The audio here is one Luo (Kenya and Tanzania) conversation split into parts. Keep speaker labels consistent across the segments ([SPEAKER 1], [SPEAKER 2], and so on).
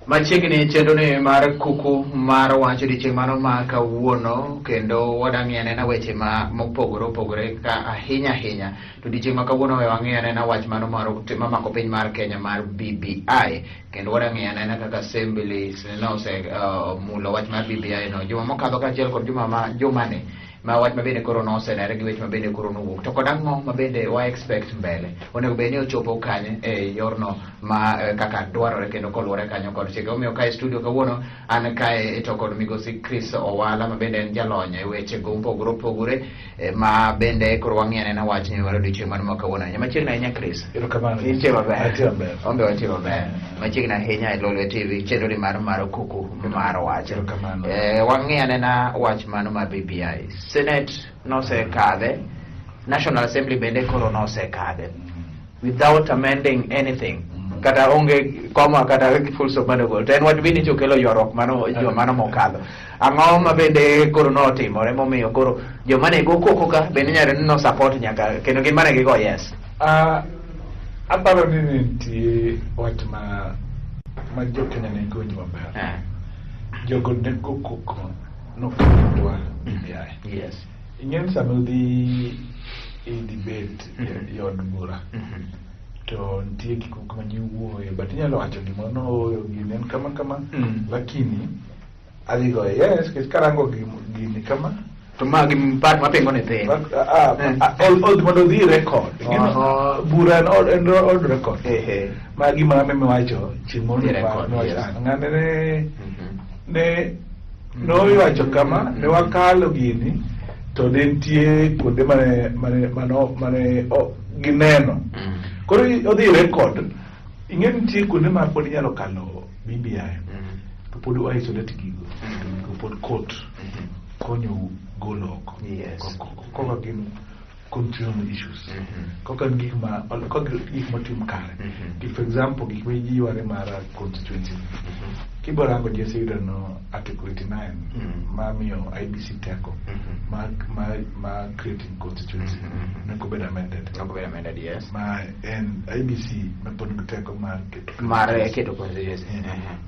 [SPEAKER 1] Machiegni chenro ni mar kuku mar wach odiochieng' mano ma kawuono, kendo wadang'i anena weche ma mopogore opogore ka ahinya ahinya. To odiochieng' ma kawuono we wang'i anena wach mano mar mamako piny mar Kenya mar BBI, kendo wadang'i anena kaka assembly nose mulo wach mar BBI no juma mokadho kaachiel kod juma ma jumani, ma wach mabende koro nosenere gi weche mabende koro nowuok. To kod ang'o mabende wa expect mbele onego bed ni ochopo kanye e yorno ma kaka dwarore kendo koluwore kanyo kod chike. Omiyo kae studio kawuono an kae to kod migosi Chris Owala, ma bende en jalony e weche go mopogore opogore, ma bende koro wang'iyo anena wach ni mar odiochieng' mano ma kawuono ahinya. Machiegni ahinya, Chris.
[SPEAKER 2] Erokamano.
[SPEAKER 1] Intie maber?
[SPEAKER 2] Antie maber.
[SPEAKER 1] Ombe wantie maber. Machiegni ahinya e Lolwe TV, chenro ni mar kuku mar wach.
[SPEAKER 2] Erokamano.
[SPEAKER 1] Wang'iyo anena wach mano mar BBI. Senate nosekadhe, National Assembly bende koro nosekadhe without amending anything, kata onge koma kata full stop mano gol. To en wach bende okelo ywaruok mano juma mano mokadho. Ang'o ma bende koro notimore momiyo koro joma ne go koko ka bende nyalo ni no support nyaka kendo gin mane gigo yes?
[SPEAKER 2] Aparo ni nitie wach ma jo Kenya ne winjo maber. Jogo ne go koko noketwa BBI. Ing'e ni sama udhi i debate e od bura, to nitie gik moko ma ji wuoye, but inyalo wacho gimoro no, "Ooyo, gini en kama kama," lakini adhi goyo yes nikech karango gini kama.
[SPEAKER 1] To ma gi part mapingo ni thin.
[SPEAKER 2] All mondo odhi record. Bura en old record. Ma gima miwacho chieng' moro
[SPEAKER 1] Dhi record,
[SPEAKER 2] miwacho, "Ah, ng'ane ne ne nowacho kama, ne wakalo gini to ne nitie kuonde mane gineno." Koro odhi record. Ing'e nitie kuonde ma pod inyalo kalo BBI to pod wa isolate gigo, to gigo pod court konyo golo oko. Kaka gin constitutional issues, kaka en gik ma kaka gik motim kare. For example, gik ma ji yware mar constituency, kiborango ji oseyudo no Article 89 ma miyo IEBC teko ma creating constituency ne ok obedo amended.
[SPEAKER 1] Ok obedo amended, yes.
[SPEAKER 2] Ma en IEBC ma pod nigi teko mar keto
[SPEAKER 1] mar keto constituency.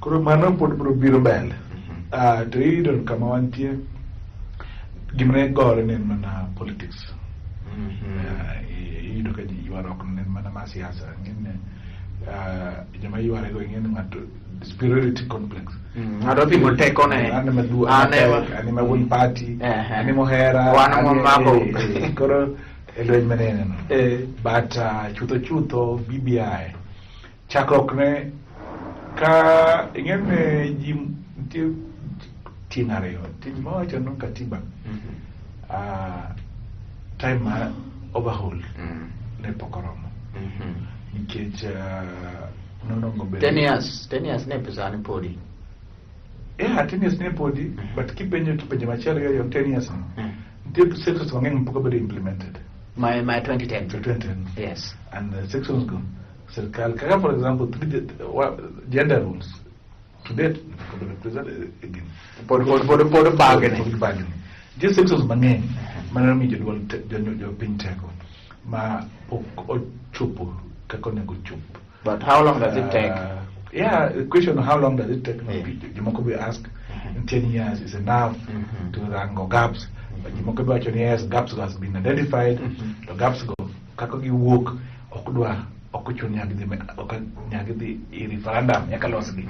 [SPEAKER 2] Koro mano pod biro biro mbele. Ah, to iyudo kama wantie, gima ne gore ne en mana politics. Ah, iyudo ka ji ywaruok ne en mana mar siasa. Ng'enyne, joma yware go, ing'e ni ng'ato superiority complex.
[SPEAKER 1] Ng'ato pimo tekone.
[SPEAKER 2] An ema duong',
[SPEAKER 1] An ema-
[SPEAKER 2] an ema wuon party, an ema ohera,
[SPEAKER 1] Wan ema wamako.
[SPEAKER 2] Koro e lweny manene no. But chutho chutho BBI chakruok ne ka ing'e ni ji nitie tieng' ariyo. Tieng' mawacho no katiba time mar overhaul ne pok oromo nikech nonego bed
[SPEAKER 1] 10 years, 10 years ne pesani podi.
[SPEAKER 2] Yeah, 10 years ne podi, but kipenjo to penjo machielo yo 10 years ni nitie sectors mang'eny mapok obedo implemented.
[SPEAKER 1] My 2010.
[SPEAKER 2] To 2010. And sections go sirkal kaka, for example, three, gender rules to date pok obedo presented again.
[SPEAKER 1] Pod bagni.
[SPEAKER 2] Pod bagni. Nitie sections mang'eny mane omiyo jodwol jopiny teko ma pok ochopo kaka onego chop.
[SPEAKER 1] But how long does it take?
[SPEAKER 2] Yeah, the question, how long does it take? No, jomoko be ask, 10 years is enough to rango gaps. But jomoko be wacho ni yes, gaps has been identified. To gaps go kaka giwuok ok dwa ok ochuno nyaka dhi ok nyaka dhi i referendum nyaka losgi.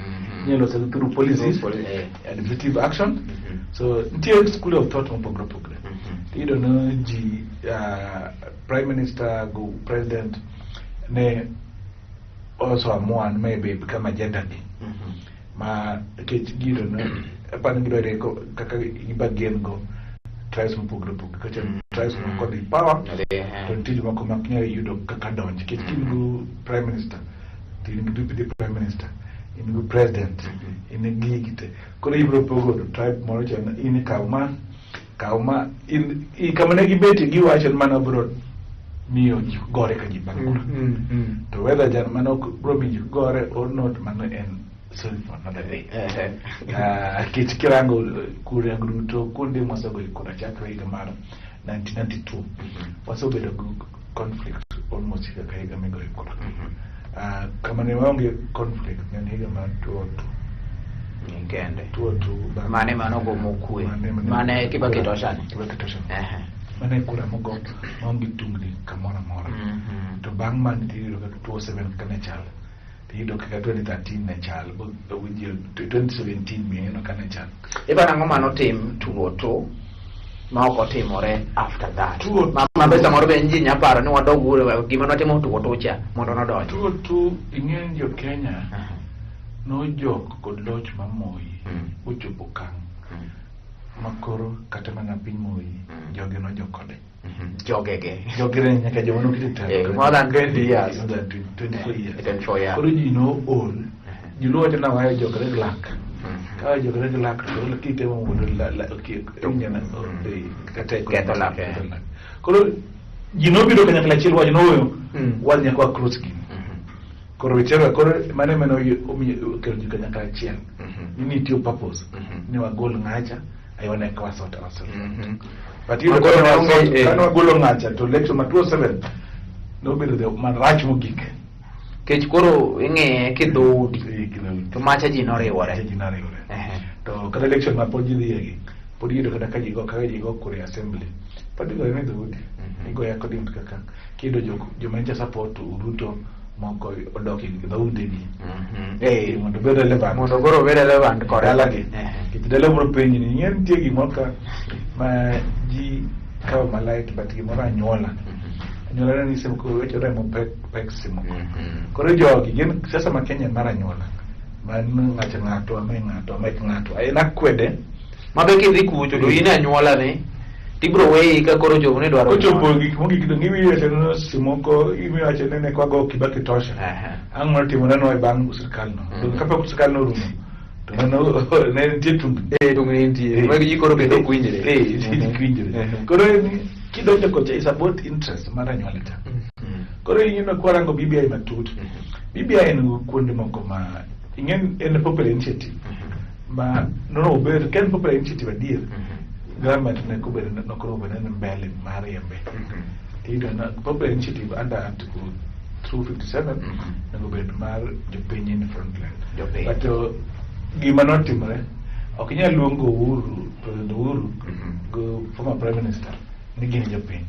[SPEAKER 2] Inyalo losogi through policies,
[SPEAKER 1] Through
[SPEAKER 2] administrative action. So nitie school of thought mopogore opogore. Iyudo no ji prime minister go president ne also amua ni maybe become agenda gi ma nikech giyudo no apani gidwa reko kaka gibargain go tribes mopogore opogore kacha tribes moko dhi power to nitie jomoko ma ok nyal yudo kaka donj nikech ka in go prime minister to in gi deputy prime minister, in gi president, in gi gigi te, koro ibiro pogo to tribe moro cha in kaw ma kaw ma in kama ne gibetie giwacho ni mano biro miyo ji gore ka ji bang' kura. To whether jan mano ok biro miyo ji gore or not, mano en story for another day. Ah, nikech kirango kura duto kuonde mwasegoye kura chakre higa mar 1992, wasebedo gi conflict almost higa ka higa migoye kura. Ah, kama ne waonge conflict ne en higa mar 2002.
[SPEAKER 1] Ni kende.
[SPEAKER 2] 202
[SPEAKER 1] Mane mano go mokwe. Mane Kibaki Tosha ni.
[SPEAKER 2] Kibaki Tosha.
[SPEAKER 1] Ehe.
[SPEAKER 2] Mane kura mogo maonge tungni kamoro amora. To bang' mano tiyudo kaka 2007 kaka ne chal. Tiyudo kaka 2013 ne chal. 2017 be ineno ka ne chal.
[SPEAKER 1] Iparo ang'o manotim 202 ma ok otimore after that?
[SPEAKER 2] 202.
[SPEAKER 1] Ma be samoro be ji nya paro ni wadog uru gima notimo 202 cha mondo nodonj.
[SPEAKER 2] 202 ing'e jo Kenya nojok kod loch ma Moi ochopo okang' ma koro kata mana piny Moi joge nojok kode.
[SPEAKER 1] Jogege.
[SPEAKER 2] Joge ne nyaka joma noketo e telo.
[SPEAKER 1] More than 20 years.
[SPEAKER 2] More than 24 years.
[SPEAKER 1] 24 years.
[SPEAKER 2] Koro ji nool. Joluo wacho ni wayo jokre gi lak. Ka wayo jokre gi lak to koro kitemo mondo kata
[SPEAKER 1] Ketho lak, eh.
[SPEAKER 2] ketho lak. Koro ji nobiro kanyakla achiel wacho noyo wan nyaka wa cross gini. Koro wechewa koro mano ema omiyo okelo ji kanyakla achiel. Ni nitie purpose. Ni wagol ng'acha ayo ka wasort ourselves. But iyudo
[SPEAKER 1] Makoro
[SPEAKER 2] ka
[SPEAKER 1] ne onge,
[SPEAKER 2] kane wagolo ng'acha to election ma 2007 nobedo the marach mogik.
[SPEAKER 1] Kech koro ing'iye kidhoudi
[SPEAKER 2] Eh, kidhoudi.
[SPEAKER 1] to macha ji noriwore.
[SPEAKER 2] Ji noriwore.
[SPEAKER 1] Ehe.
[SPEAKER 2] To kata election ma pod ji dhiye pod iyudo kata ka ji go kaka ji go kura e assembly. Pod igoyo ne dhoudi. Igoyo according to kaka kiyudo joma nyicha support Ruto moko odok e dhoudi gi. Mondo obed relevant.
[SPEAKER 1] Mondo koro obed relevant kode.
[SPEAKER 2] Dalagi.
[SPEAKER 1] Ehe.
[SPEAKER 2] Nikech dala biro penji ni ing'e nitie gimoro ka ma ji kawo ma light but gimoro anyuola. Anyuola ne ni moko weche remo pek pek simoko. Koro jogi gin siasa ma Kenya mar anyuola. Man ng'ato ng'ato ame ng'ato ame ng'ato. En akwede
[SPEAKER 1] Ma be kidhi kucho to in e anyuola ni tibro weyi ka koro chopo ni dwaro
[SPEAKER 2] kochopo gik mogik dong iwacho ni simoko iwacho ni ne kwago Kibaki Tosha.
[SPEAKER 1] Ehe.
[SPEAKER 2] Ang' manotimore e bang' sirkal no. To kapok sirkal no orumo to mano ne nitie tungni.
[SPEAKER 1] Eh, tungni nitie. Mag ji koro bende ok winjre.
[SPEAKER 2] Eh, ji ok winjre. Koro en kidonjo kocha is about interest mar anyuola cha. Koro ineno kwarango BBI matut. BBI en kuonde moko ma ing'en en popular initiative ma nono obed ka en popular initiative adier government ne kobed nokoro obed ni mbele mar riembe. Tiyudo na popular initiative under article 257 onego bed mar jopiny in frontline.
[SPEAKER 1] Jopiny.
[SPEAKER 2] But gima notimore ok inyal luongo Uhuru, President Uhuru go former prime minister ni gin jopiny.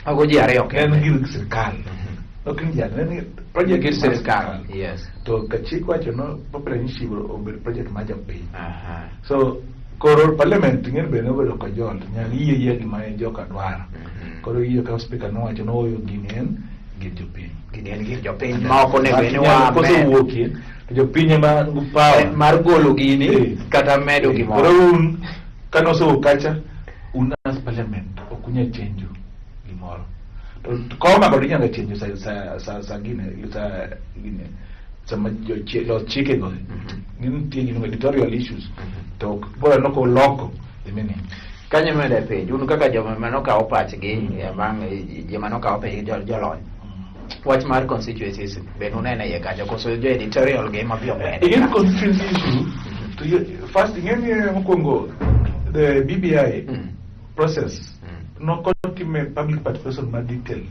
[SPEAKER 1] Mago ji ariyo
[SPEAKER 2] En
[SPEAKER 1] kende.
[SPEAKER 2] gir sirkal. Ok en jal, en project
[SPEAKER 1] Gir
[SPEAKER 2] mar
[SPEAKER 1] sirkal. Yes.
[SPEAKER 2] To ka chik wacho no popular initiative obed project mar jopiny.
[SPEAKER 1] Aha.
[SPEAKER 2] So koro parliament ing'e be nobedo kojol nyal yie yie gima joka dwaro. Koro iyo ka speaker nowacho nooyo gini en gir jopiny.
[SPEAKER 1] Gini en gir jopiny ma ok onego bed ni wa
[SPEAKER 2] Kosewuokie to jopiny ema nigi power
[SPEAKER 1] mar golo gini
[SPEAKER 2] Eh.
[SPEAKER 1] kata medo
[SPEAKER 2] Koro
[SPEAKER 1] gimoro.
[SPEAKER 2] un kane osewuok kacha un as parliament ok unyal chenjo gimoro. To koma kod inyalo chenjo sa gine sa gine sama jo los chikego ni nitie gima editorial issues to ok bora nokoloko the meaning.
[SPEAKER 1] Kanyo mede penj un kaka joma manokawo pachgi bang' joma nokawo pachgi jolony wach mar constituencies be nunene iye kacha koso jo editorial gi ema piyo mede
[SPEAKER 2] Again, constituency issue. To you, first, ing'e ni mokwongo the BBI process nokotime public participation ma detail.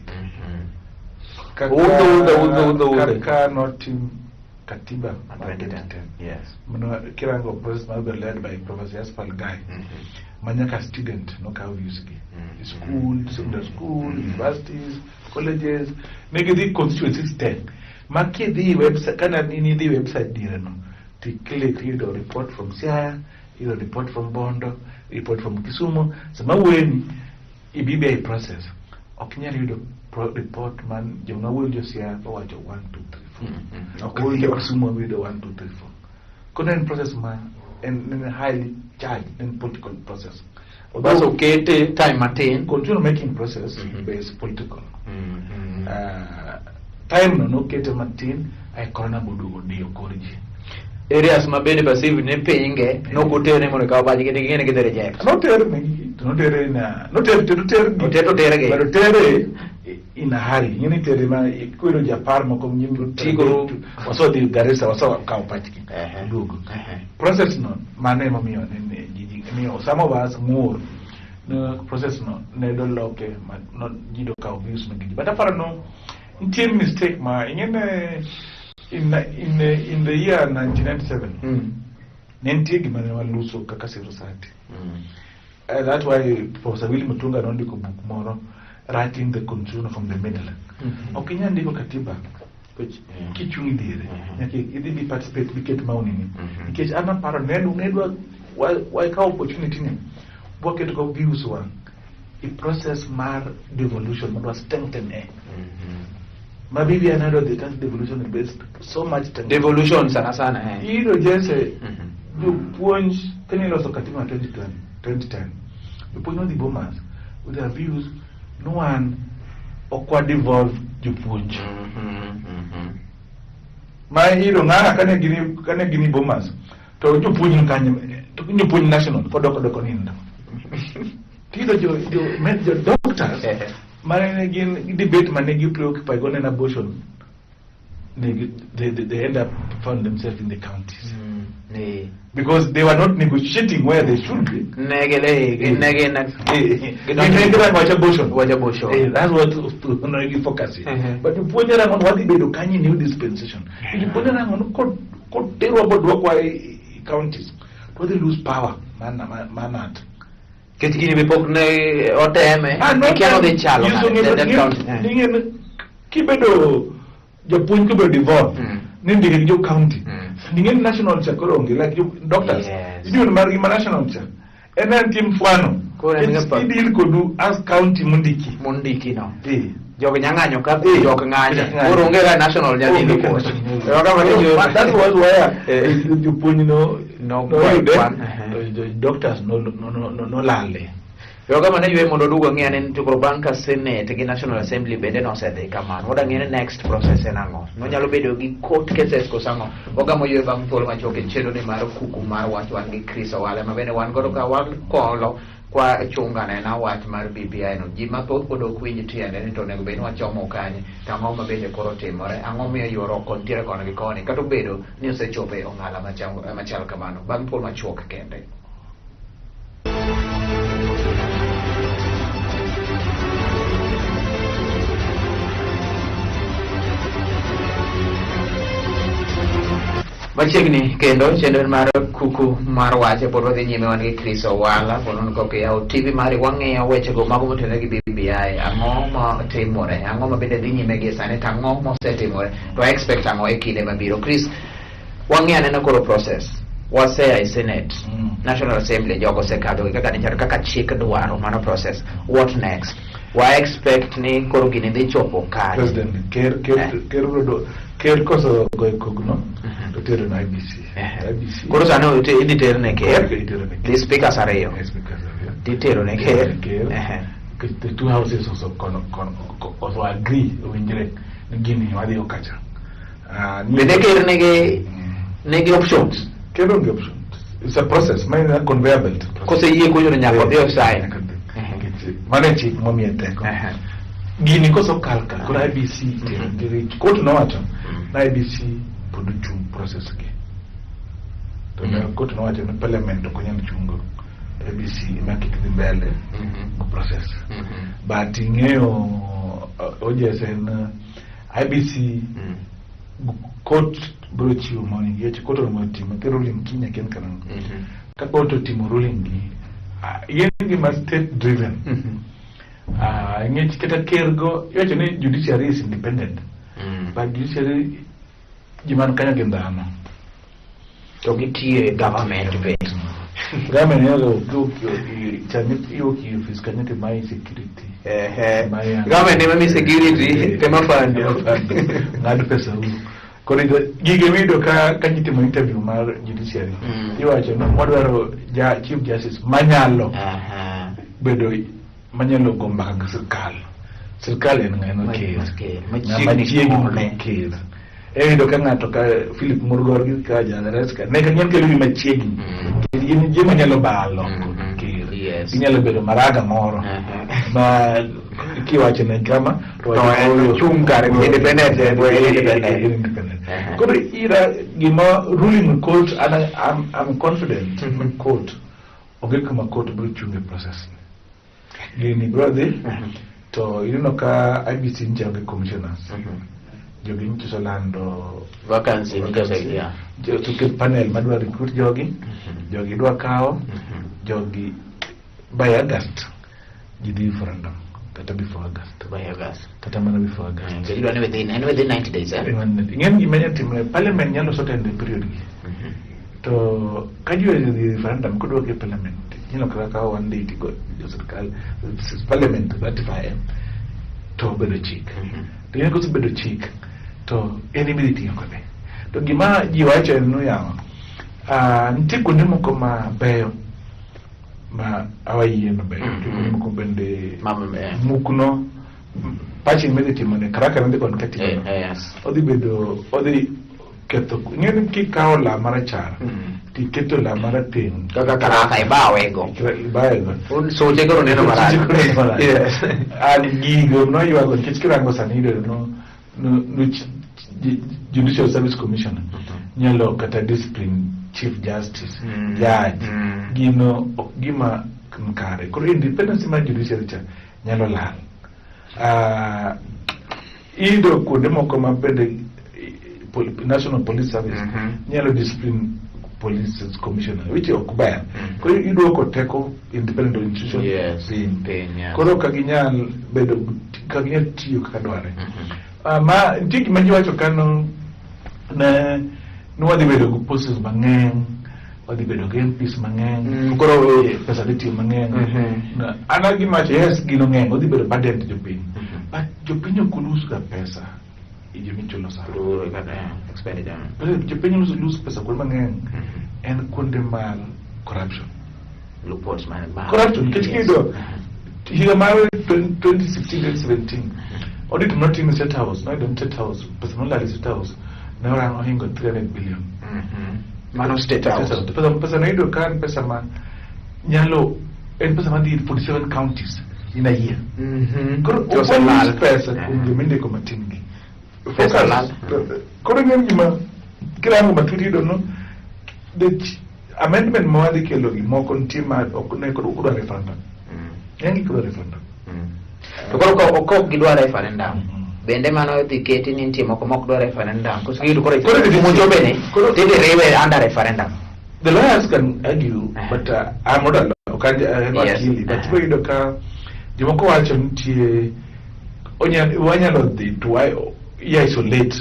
[SPEAKER 2] Kaka,
[SPEAKER 1] Undho, undho, undho, undho, undho.
[SPEAKER 2] Kaka notim katiba mar
[SPEAKER 1] 2010.
[SPEAKER 2] 2010.
[SPEAKER 1] Yes.
[SPEAKER 2] Mano kirango process mar led by Professor Jaspal Guy. Ma nyaka student nokaw views gi. School, secondary school, universities, colleges, ne gidhi constituencies te. Ma kidhi website, kana nini idhi website dire no, to click iyudo report from Siaya, iyudo report from Bondo, report from Kisumu. Sama wuoyoni i BBI process, ok inyal yudo report man joma wuoyo jo Siaya owacho 1 2 3 4.
[SPEAKER 1] Ok
[SPEAKER 2] Wuoyo jo Kisumu oyudo 1 2 3 4. Koro en process ma en highly charged, en political process.
[SPEAKER 1] Bas okete time matin.
[SPEAKER 2] Constitution making process is political. Time no nokete matin ai corona boduogo diyo kor ji.
[SPEAKER 1] Areas ma bende perceived ni pinge nokotere mondo okaw pachgi to ging'e ni gidhi reject.
[SPEAKER 2] Noter negi, to notere na noter to noter gi.
[SPEAKER 1] Oter to tergi.
[SPEAKER 2] But otere in a hurry. Ing'e ni tere ma kwero ji apar moko nyim
[SPEAKER 1] Tigo.
[SPEAKER 2] wasodhi Garissa waso kawo pachgi.
[SPEAKER 1] Ehe.
[SPEAKER 2] Duogo.
[SPEAKER 1] Ehe.
[SPEAKER 2] Process no mano emomiyo ne ji miyo some of us ng'ur no process no ne do loke ma no ji do kawo views mag ji. But aparo no nitie mistake ma ing'e ne in the year 1997 Ne nitie gima ne waluso kaka civil society. That's why Professor Willy Mutunga nondiko buk moro, Writing the Constitution from the Middle. Ok inyal ndiko katiba kichung' diere. Nyaka idhi bi participate, biket maoni ni. Nikech an aparo ne dwa wakaw opportunity ni waketo go views wa i process mar devolution mondo wa strengthen e. Ma BBI ne dwa dhi ka devolution is based so much strengthen.
[SPEAKER 1] Devolution sana sana, eh.
[SPEAKER 2] Iyudo Jesse, jopuonj kane iloso katiba 2020, 2010, jopuonj nodhi Bomas with their views no one ok wa devolve jopuonj. Ma iyudo ng'ara kane gini Bomas to jopuonj ni kanye, to jopuonj national kodok odok nindo. Tiyudo jo doctors mane gin debate mane gi preoccupy go ne en abortion, they end up found themselves in the counties because they were not negotiating where they should be.
[SPEAKER 1] Nege ne
[SPEAKER 2] Gine wach abortion.
[SPEAKER 1] Wach abortion.
[SPEAKER 2] That's what no focus. But jopuonj rango ni wadhi bedo kanye new dispensation. Jopuonj rango ni koterwa bodwokwa i counties to wadhi lose power manat.
[SPEAKER 1] Nikech gini be pok ne oteme.
[SPEAKER 2] Ah, no,
[SPEAKER 1] Ikia nodhi chalo
[SPEAKER 2] nyiso
[SPEAKER 1] nade,
[SPEAKER 2] ng'e-
[SPEAKER 1] that county.
[SPEAKER 2] Ng'e ni kibedo japuonj, kibedo devolve ni ndike gi jo county, ning'e ni national cha koro onge, like jo doctors, union margi ma national cha en nitie mfano.
[SPEAKER 1] Koro en
[SPEAKER 2] Idil kodu as county mondiki.
[SPEAKER 1] Mondiki no.
[SPEAKER 2] Jogi
[SPEAKER 1] nyang'anyo ka jok ng'anye.
[SPEAKER 2] Ng'anyo.
[SPEAKER 1] Koro onge ga national nyadhi
[SPEAKER 2] Onge ka
[SPEAKER 1] kod.
[SPEAKER 2] national. That was where jopuonj no
[SPEAKER 1] No
[SPEAKER 2] noyude,
[SPEAKER 1] kwan.
[SPEAKER 2] to doctors nolale.
[SPEAKER 1] Yo kama ne ywe mondo oduog ang'e ni to koro bang' ka Senate gi National Assembly bende nosedhi kamano. Wada ng'e ni next process en ang'o. Nonyalo bedo gi court cases koso ang'o. Wagamo ywe bang' thuolo machuok e chenro ni mar Kuku mar Wach, wan gi Chris Owale ma bende wan godo ka wan kolo kwa chunga nena wach mar BBI no. Ji mathoth pod ok winj tiende ni to onego bed ni wachomo kanye, to ang'o ma bende koro timore, ang'o miyo ywaruok nitiere koni gi koni, kata obedo ni osechopo e ong'ala machal kamano. Bang' thuolo machuok kende. Machiegni kendo chenro mar Kuku mar Wach pod wadhi nyime, wan gi Chris Owala pod kok yawo TV mari, wang'iyo wechego mago motenore gi BBI. Ang'o ma timore, ang'o ma bende dhi nyime gi sani, to ang'o mosetimore, to expect ang'o e kinde mabiro? Chris, wang'iyo anena koro process wasea e Senate, National Assembly, jogo osekadho gi kaka nichalo kaka chik dwaro, mano process. What next? Wa expect ni koro gini dhi chopo kanye?
[SPEAKER 2] President ker ker biro ker koso goyo kogno to tero na IEBC. IEBC.
[SPEAKER 1] Koro sani idhi ter ne ker.
[SPEAKER 2] Itero ne ker.
[SPEAKER 1] Dhi speakers ariyo.
[SPEAKER 2] Eh, speakers ariyo.
[SPEAKER 1] Titero ne ker.
[SPEAKER 2] Ker. Because the two houses also also agree, owinjre ni gini wadhi kacha. Ah,
[SPEAKER 1] Bende ker nigi options?
[SPEAKER 2] Ker onge options. It's a process, ma en a conveyor belt process.
[SPEAKER 1] Koseyie kocho to nyaka odhi osign.
[SPEAKER 2] Nyaka dhi. Nikech mano e chik momiye teko. Gini kosokal ka, koro IEBC itero. Court nowacho na IEBC pod ochung process gi. To ne court nowacho ni parliament ok onyal chungo IEBC ema kik dhi mbele go process. But ing'eyo OJS en IEBC court biro chiwo maoni nikech court onego timo ke ruling kiny akia karang'o. Ka court otimo ruling gi, en gima state driven. Ing'ech kata ker go iwacho ni judiciary is independent. But judiciary ji man kanyo gin dhano.
[SPEAKER 1] To gitie government be.
[SPEAKER 2] Government nyalo chani iwuok e office kanyo to mayi security.
[SPEAKER 1] Government ema mi security tema fund.
[SPEAKER 2] Ng'ad pesa uru. Koro gige miyudo ka ji timo interview mar judiciary, iwacho ni wadwaro ja chief justice manyalo bedo manyalo go mbaka gi sirkal. Sirkal en ng'ano? Ker.
[SPEAKER 1] Ker.
[SPEAKER 2] Ng'ama
[SPEAKER 1] Machiegni
[SPEAKER 2] chiegni
[SPEAKER 1] kode.
[SPEAKER 2] gi ker. Iyudo ka ng'ato ka Philip Murgor gi ka Jares ka ne gin kelo gi machiegni. Gin ji manyalo balo kod ker. Ginyalo bedo maraga moro ma kiwacho ne kama
[SPEAKER 1] To en ochung' kare, independent, en independent.
[SPEAKER 2] Independent. Koro ira gima ruling court and I'm confident court onge kuma court biro chung e process ni. Gini biro dhi to ineno ka IEBC ncha onge commissioners. Jogi nyiso lando
[SPEAKER 1] Vacancy nikech yeah.
[SPEAKER 2] To ket panel madwa recruit jogi. Jogi dwa kawo jogi by August ji dhi referendum kata before August.
[SPEAKER 1] By August.
[SPEAKER 2] Kata mana before August.
[SPEAKER 1] Nikech idwa ni within en within 90 days, eh?
[SPEAKER 2] Ing'eni gima nyalo timore, parliament nyalo shorten the period gi. To ka ji odhi referendum kodwok e parliament, inyalo kata kawo one day tigo jo sirkal parliament ratify to obedo chik. To ing'e kosebedo chik to en ema idhi tiyo kode. To gima ji wacho en ni yawa, nitie kuonde moko mabeyo ma awayie mabeyo, nitie kuonde moko bende mukno patching midhi timone karaka midhi kod katimo odhi bedo odhi ketho. Ing'e ni kikawo la marachar tiketo la marateng'
[SPEAKER 1] kaka karaka ibawego
[SPEAKER 2] ibawego
[SPEAKER 1] Un soche koro neno marach.
[SPEAKER 2] Soche koro neno marach. An gigo noywago nikech kirango sani iyudo no Judicial Service Commission nyalo kata discipline chief justice, judge. Gino ok gima kare. Koro independence mar judiciary cha nyalo lal. Iyudo kuonde moko ma bende National Police Service nyalo discipline police commissioner, which ok ber. Koro iduoko teko independent institution piny.
[SPEAKER 1] Piny, yes.
[SPEAKER 2] Koro ka ginyal bedo ka ginyal tiyo kaka dwarre. Ma nitie gima ji wacho kano ne ni wadhi bedo gi posters mang'eny, wadhi bedo gi MPs mang'eny.
[SPEAKER 1] Koro
[SPEAKER 2] pesa dhi tiyo mang'eny. An gima wacho, yes, gino ng'eny, odhi bedo burden to jopiny, but jopiny ok lose ga pesa e jomichulo sani.
[SPEAKER 1] Koro kata expenditure.
[SPEAKER 2] But jopiny lose pesa kuonde mang'eny en kuonde mag corruption.
[SPEAKER 1] Loopholes man ma.
[SPEAKER 2] Corruption nikech kiyudo higa mar 2016 2017 audit notim e State House, noyudo ni State House pesa molal e State House ne orango ohingo 300 billion.
[SPEAKER 1] Mano State House.
[SPEAKER 2] Pesa noyudo ka en pesa ma nyalo en pesa madhi 47 counties in a year. Koro
[SPEAKER 1] To
[SPEAKER 2] ok
[SPEAKER 1] oselal.
[SPEAKER 2] walose pesa kuom joma indiko matin gi.
[SPEAKER 1] Pesa lal.
[SPEAKER 2] Koro ing'eyo gima kirango matut iyudo no the amendment ma wadhi kelo gi moko nitie ma ok ne koro udwa referendum. Ng'eny gi kudwa referendum.
[SPEAKER 1] To koro ka ok gidwa referendum, bende mano dhi keti ni nitie moko mok dwa referendum. Koso giyudo koro
[SPEAKER 2] Koro idhi
[SPEAKER 1] mucho bene
[SPEAKER 2] koro-
[SPEAKER 1] tidhi riwe under referendum.
[SPEAKER 2] The lawyers can argue, but I'm not a lawyer, ok an wakili, but ibiro yudo ka jomoko wacho nitie wanyalo dhi to isolate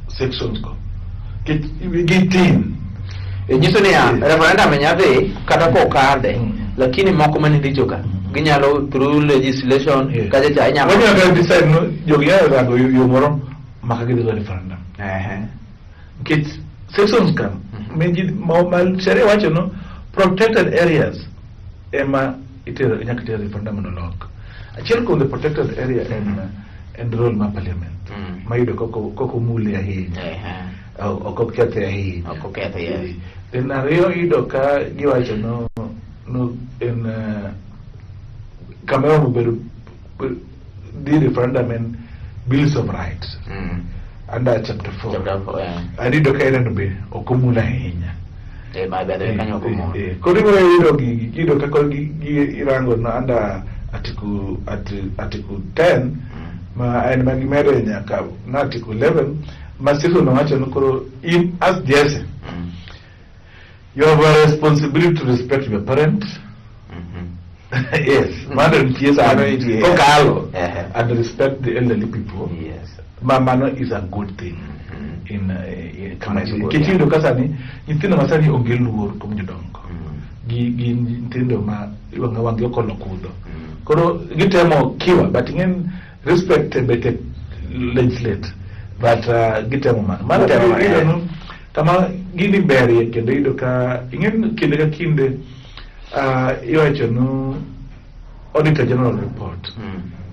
[SPEAKER 2] sections go. Nikech gitin.
[SPEAKER 1] E nyiso niya, referendum nya dhi kata kokadhe, lakini moko mane richo ka ginyalo through legislation kacha cha inyalo
[SPEAKER 2] Wanyalo kata decide no jogi nyalo rango yo moro maka gidhi go referendum. Nikech sections ka ma sheria wacho no protected areas ema itero nyaka ter referendum mondo olok. Achiel kuom the protected area en role mar parliament mayudo koko mule ahinya. Ok okethe ahinya.
[SPEAKER 1] Ok okethe, yes.
[SPEAKER 2] Then ariyo iyudo ka giwacho no en kama oromo bedo dhi referendum en bills of rights under chapter 4.
[SPEAKER 1] Chapter 4, yeah.
[SPEAKER 2] And iyudo ka ineno be ok omul ahinya.
[SPEAKER 1] Ma be kanyo ok omul.
[SPEAKER 2] Koro ibiro yudo gigi, iyudo ka koro irango no under article 10 ma en ma gimedo nyaka na article 11 ma section wacho ni koro in as Jesse you have a responsibility to respect your parent. Yes, mano nitie
[SPEAKER 1] Mano
[SPEAKER 2] sani
[SPEAKER 1] nitie.
[SPEAKER 2] kokalo and respect the elderly people. Ma mano is a good thing in kama
[SPEAKER 1] Mano is good,
[SPEAKER 2] nikech
[SPEAKER 1] yeah.
[SPEAKER 2] iyudo ka sani nyithindo ma sani onge luor kuom jodongo. Gi nyithindo ma wang'e ok olo kudho. Koro gitemo kiwa, but ing'en respect be tek legislate, but gitemo mano. Mano
[SPEAKER 1] Gitemo mano,
[SPEAKER 2] iyudo
[SPEAKER 1] yeah.
[SPEAKER 2] no kama gini berie kendo iyudo ka ing'en kinde ka kinde iwacho no Auditor General report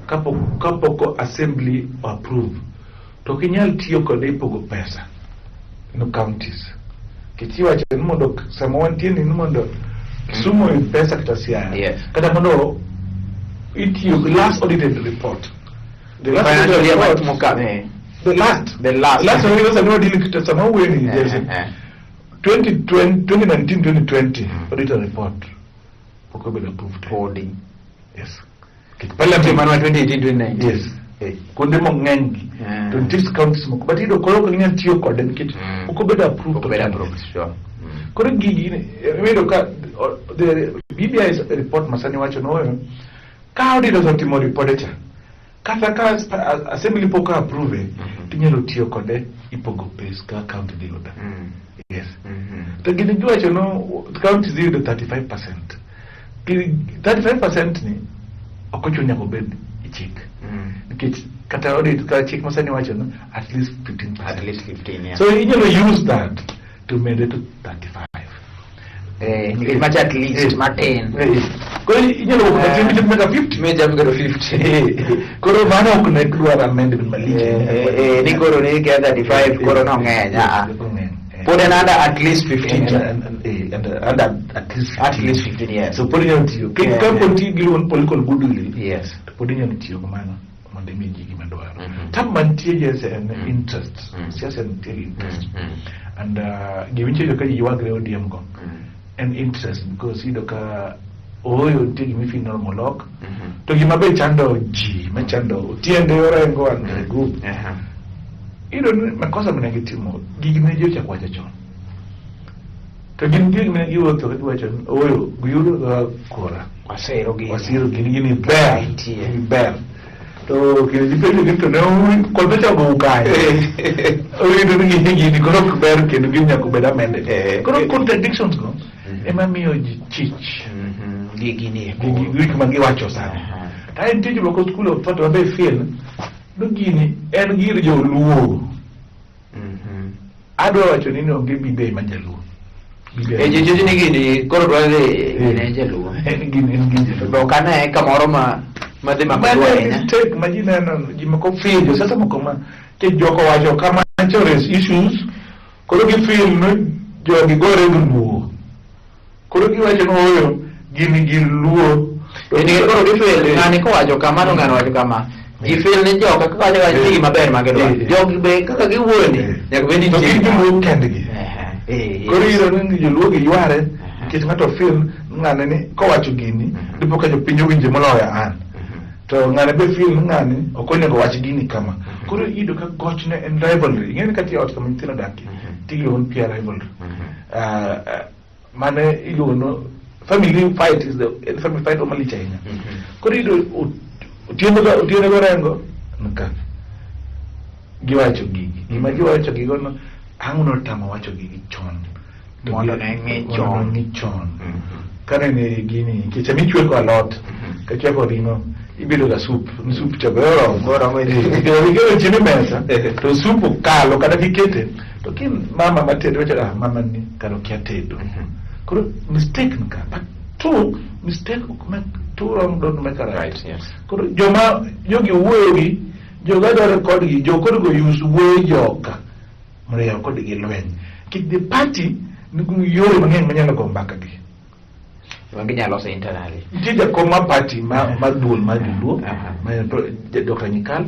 [SPEAKER 2] kapok assembly approve to ok inyal tiyo kode ipogo pesa no counties. Nikech iwacho ni mondo sama wantie ni mondo Kisumu oyud pesa kata Siaya kata mondo itiyo gi last audited report. The last
[SPEAKER 1] Financial
[SPEAKER 2] audited
[SPEAKER 1] year
[SPEAKER 2] report,
[SPEAKER 1] mokadho, eh.
[SPEAKER 2] the last
[SPEAKER 1] The last.
[SPEAKER 2] Last one sani wadili kata sama wuoyo ni Jason. 2020 2019 2020 auditor report pok obedo approved.
[SPEAKER 1] Podi.
[SPEAKER 2] Yes. Nikech parliament
[SPEAKER 1] Mano 2018 2019.
[SPEAKER 2] Yes. Kuonde mang'eny gi. To nitie counties moko but iyudo koro ok ginyal tiyo kode nikech ok obedo approved.
[SPEAKER 1] Ok obedo
[SPEAKER 2] totally.
[SPEAKER 1] approved, sure.
[SPEAKER 2] Koro gigi iyudo ka the BBI report masani wacho no ka auditors otimo ripode cha kata ka assembly pok approve tinyalo tiyo kode ipogo pes ka county dhi yudo. Yes. To gini giwacho no county dhi yudo 35%. 35% ni ok ochuno nyaka obed e chik. Nikech kata audit ka chik masani wacho no at least 15%.
[SPEAKER 1] At least 15, yeah.
[SPEAKER 2] So inyalo use that to mede to 35.
[SPEAKER 1] Nikech macha at least matin.
[SPEAKER 2] Koro inyalo wuok matin michop nyaka 50.
[SPEAKER 1] Michop kata 50.
[SPEAKER 2] Koro mano ok ne dwar amendment malich.
[SPEAKER 1] Ni koro ni kia 35 koro nong'eny. Ah, ah. Pod en under at least 15.
[SPEAKER 2] And under at least 15.
[SPEAKER 1] At least 15 years.
[SPEAKER 2] So pod inyalo tiyo. Ka pod tiyo gi luon political goodwill. To pod inyalo tiyo gi mano mondo imi ji gima dwaro. Tam mantie yes en interest. Siasa nitie gi interest. And gima ka ji ywagre ODM go en interest because iyudo ka ooyo nitie gima ifeel ni molok to gima be chando ji machando Otiende Orengo and the group iyudo ni makosa mane gitimo gigi ne ji ochako wacho chon to gin nitie gima ne giwuotho ka giwacho ni ooyo giyudo ga kura
[SPEAKER 1] Wasero gini.
[SPEAKER 2] wasiro gini gini ber
[SPEAKER 1] Nitie.
[SPEAKER 2] gini ber to kinde ji penjo ni to ne kod nochako ukae oyudo ni gini gini koro ok ber kendo gini nyaka obed amended koro contradictions go ema miyo ji chich
[SPEAKER 1] Gi gini e
[SPEAKER 2] gi gik ma giwacho sani. To nitie jomoko school of thought mabe feel ni gini en gir joluo. Adwa wacho ni onge BBI ma jaluo.
[SPEAKER 1] E ji ni gini koro dwa dhi gini en jaluo.
[SPEAKER 2] En gini en gir jaluo.
[SPEAKER 1] To ok ane kamoro ma dhi mako
[SPEAKER 2] Mano
[SPEAKER 1] luo
[SPEAKER 2] en
[SPEAKER 1] ahinya.
[SPEAKER 2] mistake ma ji neno ji moko feel josiasa moko ma ke joko wacho kama raise issues koro gi feel ni jogi gore gi luo. Koro giwacho ni ooyo gini gir luo.
[SPEAKER 1] Nikech koro gifeel ng'ani kowacho kama to ng'ani wacho kama. Ji feel ni joka kaka wacho kacha nitie gima ber ma gidwaro. Jogi be kaka giwuoyo ni nyaka bed ni
[SPEAKER 2] To
[SPEAKER 1] nitie
[SPEAKER 2] gin
[SPEAKER 1] gima-
[SPEAKER 2] joluo kendgi. Koro iyudo ni joluo gi yware nikech ng'ato feel ng'ane ni kowacho gini dipo ka jopiny owinje moloyo an. To ng'ane be feel ni ng'ani ok onego wach gini kama. Koro iyudo ka gochne en rivalry. Ing'e ni kata e ot kama nyithindo odakie, tiluongo ni peer rivalry. Mane iluongo no family fight is the en family fight malich ahinya. Koro iyudo Otieno Gorengo nka giwacho gigi. Gima giwacho gigo no ang' notamo wacho gigi chon. To
[SPEAKER 1] Mondo ne ng'i
[SPEAKER 2] mondo
[SPEAKER 1] chon.
[SPEAKER 2] ne ng'i chon. Kanene gini nikech sama ichweko alot kachweko ring'o ibedo ga sup ni sup cha be oromo.
[SPEAKER 1] Oromo.
[SPEAKER 2] Ikelo chiemo e mesa to sup okalo kata kikete to kin mama matedo wacho ah mama ni kara okia tedo. Koro mistake nika but two mistake ok make two wrong don't make a right.
[SPEAKER 1] Right, yes.
[SPEAKER 2] Koro joma jogi wuoyo gi joga dwaro kodgi jo kodgo use wuoyo joka mondo oyaw kodgi lweny. Nikech the party nigi yore mang'eny manyalo go mbaka gi.
[SPEAKER 1] Ma ginyalo loso internally.
[SPEAKER 2] Nitie jakom mar party ma duol mar joluo ma en Dr. Nyikal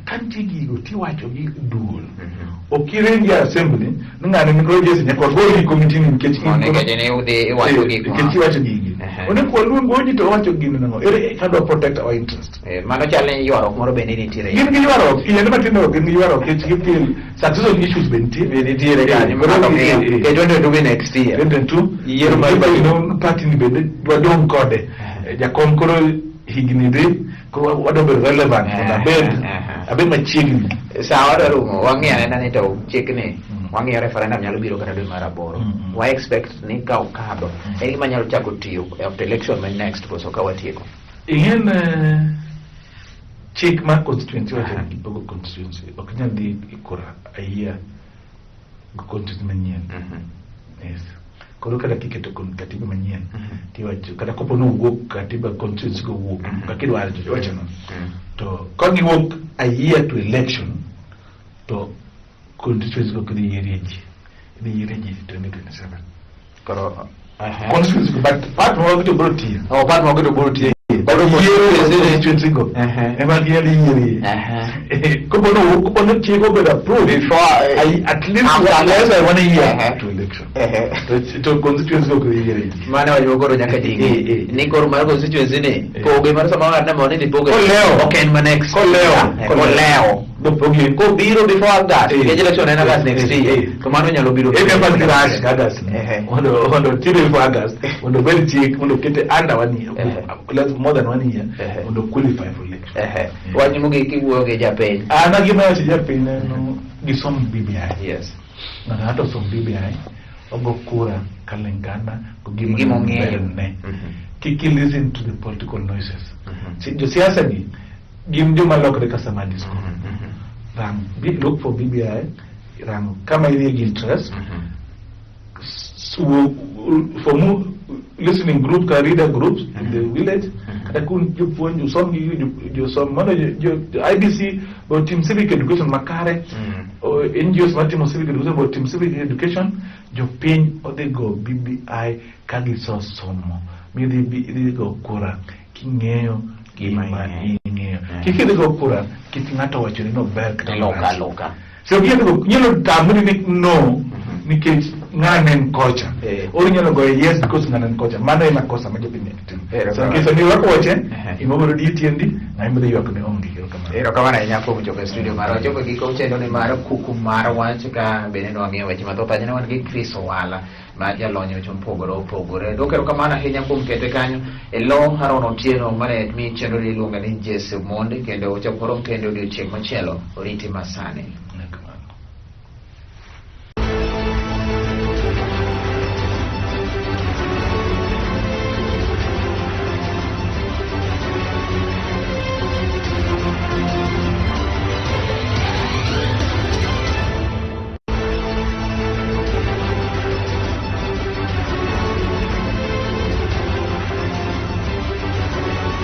[SPEAKER 2] ka nitie gigo tiwacho gi duol ok iringi e assembly ni ng'ani ni koro Jesse nyaka wagoli e committee ni nikech in
[SPEAKER 1] Mondo
[SPEAKER 2] koro-
[SPEAKER 1] nikech ni udhi iwacho gik ma-
[SPEAKER 2] nikech iwacho gigi onego waluong goji to wacho gini nang'o ere kaka dwa protect our interest
[SPEAKER 1] Mano chal ni ywaruok moro bende nitiere.
[SPEAKER 2] Gin gi ywaruok kiyende matindo ok gin gi ywaruok nikech gifeel succession issues be nitie.
[SPEAKER 1] Be nitiere kanyo,
[SPEAKER 2] Koro
[SPEAKER 1] ng'ato ng'iyo. Nikech 2022 be next year.
[SPEAKER 2] 2022
[SPEAKER 1] Yiero mar
[SPEAKER 2] Gibiro no party ni bende wadong' kode. Jakom koro higni dhi koro wadwa bedo relevant mondo abed machiegni.
[SPEAKER 1] Sa wadwa rumo, wang'iyo anena ni to chikni, wang'iyo referendum nyalo biro kata dwe mar aboro. Wa expect ni ka okadho, en gima nyalo chako tiyo after election ma next koso ka watieko.
[SPEAKER 2] Ing'en chik mar constituency wacho ni gipogo constituency ok nyal dhi e kura a year go constituency manyien. Yes. Koro kata kiketo katiba manyien tiwacho kata kopo ni owuok katiba constituency go owuok kaka idwaro to iwacho no. To ka giwuok a year to election to constituency go ok dhi yierie ji. Idhi yierie ji 2027.
[SPEAKER 1] Koro
[SPEAKER 2] Constituency go but part moko to biro tiyo.
[SPEAKER 1] Oh, part moko to biro tiyo.
[SPEAKER 2] But yiero constituency go ema ginyalo yierie. Kopo ni owuok kopo ni chik obedo approved
[SPEAKER 1] Before,
[SPEAKER 2] at least
[SPEAKER 1] after
[SPEAKER 2] one, less than one year to election. To constituency go ok dhi yiere ji.
[SPEAKER 1] Mano wach koro nyaka ji ng'e. Ni koro mar constituency ni poge mar sama ng'at ne mondo ni poge.
[SPEAKER 2] Kolewo.
[SPEAKER 1] Ok en ma next.
[SPEAKER 2] Kolewo.
[SPEAKER 1] Kolewo.
[SPEAKER 2] Dopogi
[SPEAKER 1] Kobiro before August,
[SPEAKER 2] Eh.
[SPEAKER 1] nikech election en August next
[SPEAKER 2] Eh,
[SPEAKER 1] year.
[SPEAKER 2] eh.
[SPEAKER 1] To mano nyalo biro.
[SPEAKER 2] Eka pa rush ka August ni.
[SPEAKER 1] Ehe.
[SPEAKER 2] Mondo tire before August, mondo obed chik, mondo kete under one year,
[SPEAKER 1] Ehe.
[SPEAKER 2] less more than one year,
[SPEAKER 1] Ehe.
[SPEAKER 2] mondo qualify for election.
[SPEAKER 1] Ehe. Wach mogik kiwuoyo gi japiny.
[SPEAKER 2] An gima wacho japiny en no, gisom BBI.
[SPEAKER 1] Yes.
[SPEAKER 2] Ng'ato ng'ato osom BBI, ogo kura kalingana gi
[SPEAKER 1] Gi gima ong'eyo.
[SPEAKER 2] berne.
[SPEAKER 1] Mhm.
[SPEAKER 2] Kik i listen to the political noises.
[SPEAKER 1] Mhm.
[SPEAKER 2] Josiasa gi gin joma lokre ka sama disco.
[SPEAKER 1] Mhm.
[SPEAKER 2] Rang, look for BBI, rang kama inie gi interest,
[SPEAKER 1] Mhm.
[SPEAKER 2] For listening group ka reader groups in the village,
[SPEAKER 1] Mhm.
[SPEAKER 2] kata kun jopuonj usom gi josom mondo jo IBC bo tim civic education makare.
[SPEAKER 1] Mhm.
[SPEAKER 2] O, NGOs matimo civic education bo tim civic education, jopiny odhi go BBI ka gisosomo midhi idhi go kura king'eyo
[SPEAKER 1] Gima
[SPEAKER 2] gima
[SPEAKER 1] ing'eyo.
[SPEAKER 2] ing'eyo.
[SPEAKER 1] Mhm.
[SPEAKER 2] Kik idhi go kura kik ng'ato owacho ni nober kata
[SPEAKER 1] Loka
[SPEAKER 2] marach.
[SPEAKER 1] loka.
[SPEAKER 2] So inyalo tamri ni no
[SPEAKER 1] Mhm.
[SPEAKER 2] nikech ng'ane en kocha.
[SPEAKER 1] Eh.
[SPEAKER 2] Or inyalo goyo yes because ng'ane en kocha. Mano ema kosa ma jopiny timo.
[SPEAKER 1] Erokamano.
[SPEAKER 2] So nikech sani ywak wache,
[SPEAKER 1] Ehe.
[SPEAKER 2] gima biro di tiendi, ng'ama biro ywak ne onge. Erokamano.
[SPEAKER 1] Erokamano ahinya kuom chopo e studio marwa. Wachopo e giko chenro ni mar kuku mar wach ka bende ne wang'iyo weche mathoth ahinya. Ne wan gi Chris Owala ma jalony e weche mopogore opogore. Dwoko erokamano ahinya kuom kete kanyo e lo Haron Otieno mane mi chenro ni iluongo ni Jesse Omondi kendo wachako warom kendo odiochieng' machielo. Oriti masani.